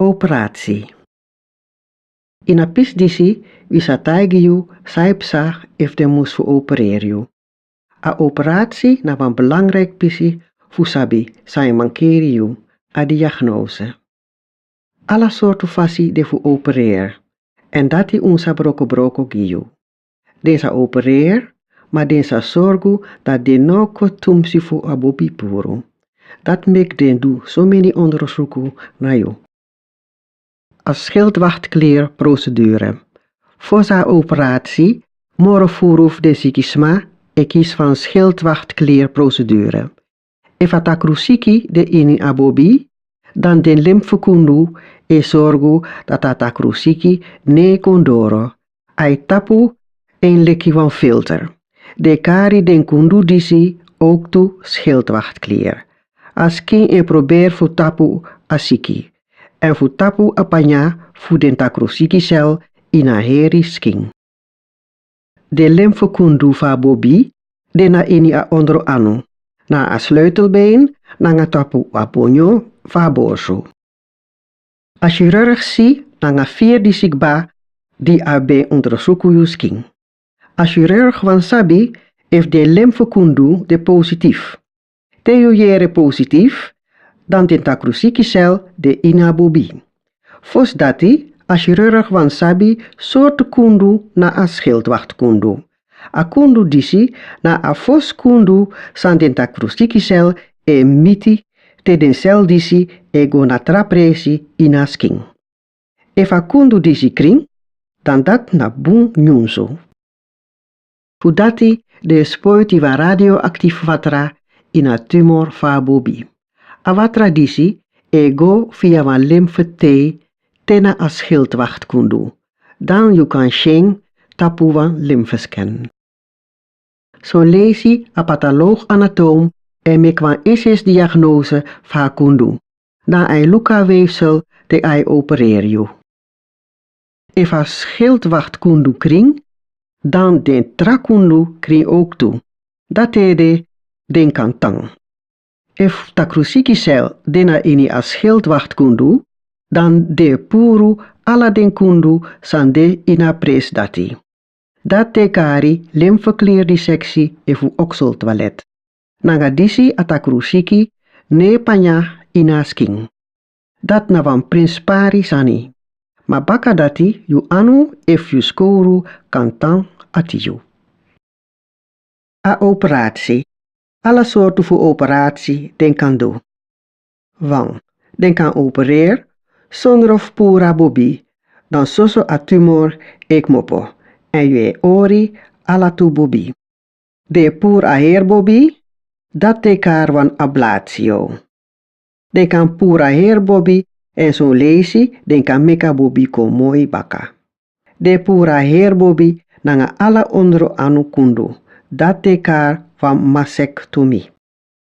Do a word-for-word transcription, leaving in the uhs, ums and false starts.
Operatsi. Ini a pisi disi wi sa taigi yu san e psa efu den mus fu opereri yu. A operatsi na wan belangriki pisi fu sabi san e mankeri yu, a diagnose. Ala sortu fasi de fu opereri, èn dati un sa brokobroko gi yu. Den sa opereri, ma den sa sorgu dati den no kon tumsi fu a bobi puru. Dati meki den du someni ondersuku na yu. A schildwachtkleerprocedure. Fosi a operatsi, moro furu fu den sikisma e kisi fu a schildwachtkleerprocedure. Efu a takrusiki de ini a bobi, dan den lymfekundu e sorgu dati a takrusiki no e kon doro. A e tapu en leki wan filter. Den e kari den kundu disi owktu schildwachtkleer. A skin e proberi fu tapu a siki èn fu tapu a panya fu den takrusikisel ini a heri skin. Den lymfekundu fu a bobi de na ini a ondro anu, na a sleutelbein nanga tapu a bonyo fu a borsu. A chirurg si nanga firi disi kba di a ben ondersuku yu skin. A chirurg wani sabi efu den lymfekundu de positief. Te yu yere positief, dan den takrusikisel de ini a bobi. Fosi dati, a chirurg wani sabi sortu kundu na a schildwachtkundu. A kundu disi na a fosi kundu san den takrusikisel e miti te den sel disi e go na tra presi ini a skin. Efu a kundu disi krin, dan dati na bun nyunsu. Fu dati den e spoiti wan radioaktifu watra ini a tumor fu a bobi. A watra disi e go via wan lymfetij te na a schildwachtkundu. Dan yu kan si en tapu wan lymfescan. Son leisi a patoloog-anatoom e meki wan SS-diagnose fu a kundu. Dan a e luku a weefsel te a e opereri yu. Efu a schildwachtkundu krin, dan den tra kundu krin owktu. Dati ede den kan tan. Efu takrusikisel de na ini a schildwachtkundu, dan den e puru ala den kundu san de ini a presi dati. Dati den e kari lymfeklierdisectie efu okseltoilet. Nanga disi a takrusiki no e panya ini a skin. Dati na wan prenspari sani. Ma baka dati yu anu efu yu skowru kan tan ati yu. A operatsi. Ala sortu fu operatsi den kan du. Wan, den kan opereri sondro fu puru a bobi, dan soso a tumor e kmopo èn yu e hori ala tu bobi. Den e puru a heri bobi, dati den e kari wan ablatio. Den kan puru a heri bobi èn son leisi den kan meki a bobi kon moi baka. Den e puru a heri bobi nanga ala ondro anu kundu, dati den e kari wan mastectomie.